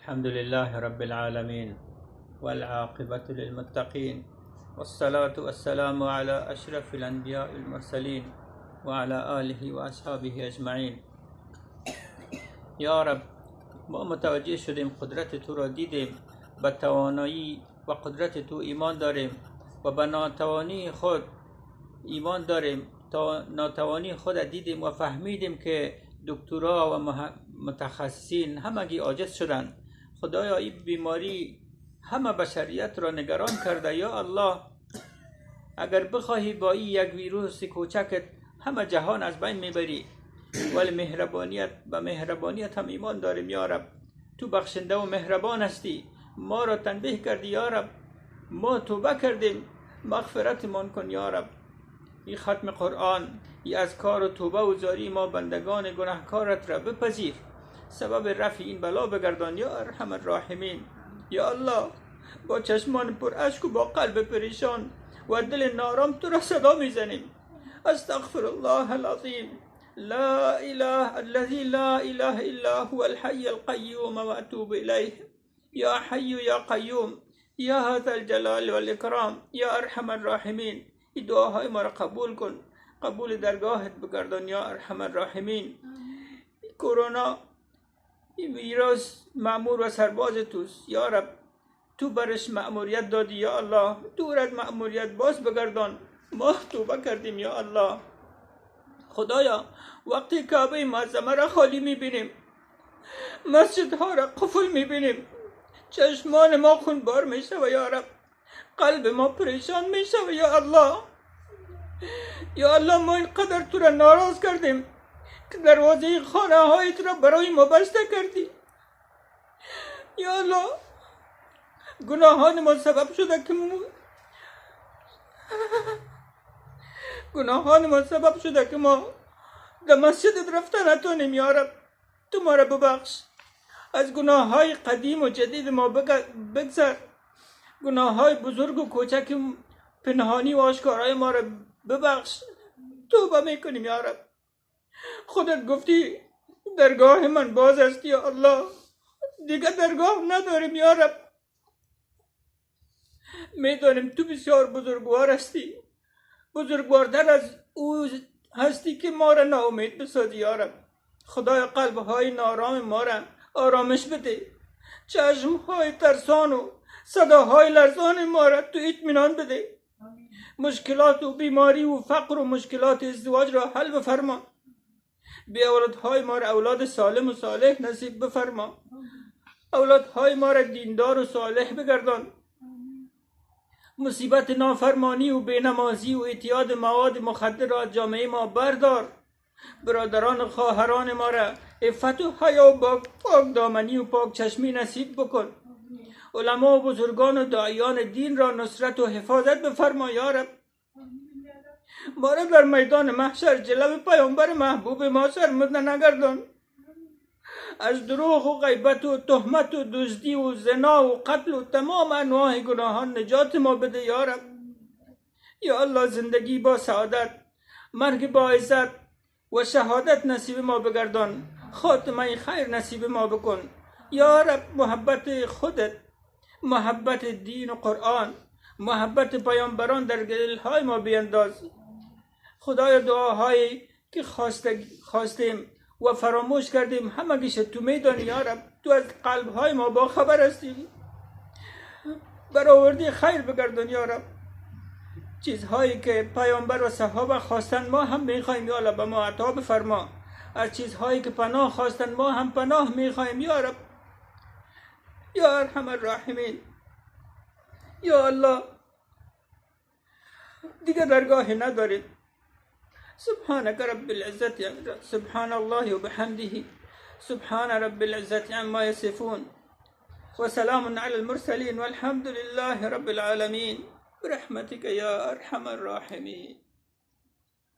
الحمد لله رب العالمين والعاقبة للمتقين والصلاة والسلام على أشرف الأنبياء المرسلين وعلى آله وأصحابه أجمعين. یا رب، ما متوجه شدیم، قدرت تو را دیدیم، به توانایی و قدرت تو ایمان داریم و به ناتوانی خود ایمان داریم. تا ناتوانی خود دیدیم و فهمیدیم که دکترا و متخصصین همگی عاجز شدند. خدایا، این بیماری همه بشریت را نگران کرده. یا الله، اگر بخواهی با این یک ویروس کوچکت همه جهان از بین میبری، ولی مهربانیت، به مهربانیت هم ایمان داریم. یا رب، تو بخشنده و مهربان هستی. ما را تنبیه کردی یا رب، ما توبه کردیم، مغفرتمان کن. یا رب، این ختم قرآن، ای اذکار و توبه و زاری ما بندگان گناهکارت را بپذیر، سبب رفع این بلا بگردان یا ارحم الراحمین. یا الله، با چشمان پر اشک و با قلب پریشان و دل نارام تو را صدا میزنیم. استغفر الله العظیم لا اله الذي لا اله الا هو الحي القيوم واتوب الیه. یا حی یا قیوم، یا ذا الجلال والاکرام، یا ارحم الراحمین، این دعاهای ما را قبول کن، قبول درگاهت بگردان یا ارحم الراحمین. کرونا، این ویروس مأمور و سرباز توست یا رب. تو برش مأموریت دادی. یا الله، تو از مأموریت باز بگردان. ما توبه کردیم یا الله. خدایا، وقتی کعبه معظمه را خالی میبینیم، مسجدها را قفل میبینیم، چشمان ما خونبار میشه و یا رب، قلب ما پریشان میشه. و یا الله، یا الله، ما اینقدر تو را ناراض کردیم که دروازه خانه هایت را برای ما بسته کردی. یا الله، گناهان ما سبب شده که گناهان ما سبب شده که ما در مسجد رفته نتونیم. یا رب، تو ما را ببخش، از گناه های قدیم و جدید ما بگذر، گناه های بزرگ و کوچک، پنهانی و آشکارای ما را ببخش. توبه میکنیم یا رب. خودت گفتی درگاه من باز است. یا الله، دیگه درگاه نداریم. یا رب، میدانیم تو بسیار بزرگوار هستی، بزرگوارتر از او هستی که ما را ناامید بسازی. یا رب، خدای، قلب های نارام ما را آرامش بده، چشم های ترسان و صداهای لرزان ما را تو اطمینان بده. مشکلات و بیماری و فقر و مشکلات ازدواج را حل بفرما. بی اولادهای ما را اولاد سالم و صالح نصیب بفرما. اولادهای ما را دیندار و صالح بگردان. مصیبت نافرمانی و بینمازی و اعتیاد مواد مخدر را از جامعه ما بردار. برادران و خواهران ما را عفت و حیا و پاک دامنی و پاک چشمی نصیب بکن. علما و بزرگان و داعیان دین را نصرت و حفاظت بفرما. یا رب، ما را در میدان محشر جلو پیامبر محبوب ما شرمنده نگردان. از دروغ و غیبت و تهمت و دزدی و زنا و قتل و تمام انواع گناهان نجات ما بده یا رب. یا الله، زندگی با سعادت، مرگ با عزت و شهادت نصیب ما بگردان. خاتمه خیر نصیب ما بکن یا رب. محبت خودت، محبت دین و قرآن، محبت پیامبران در دلهای ما بینداز. خدای، دعاهایی که خواستیم و فراموش کردیم، همگیش تو میدانی. یا رب، تو از قلب های ما با خبر هستی، برآورده خیر بگردان. یا رب، چیزهایی که پیامبر و صحابه خواستن، ما هم میخوایم. یا الله، به ما عطا بفرما. از چیزهایی که پناه خواستن، ما هم پناه میخوایم. یا رب، یا ارحم الراحمین، یا الله، دیگه درگاه نداریم. سبحانك رب العزة، سبحان الله وبحمده، سبحان رب العزة عما يصفون، وسلام على المرسلين، والحمد لله رب العالمين. برحمتك يا أرحم الراحمين.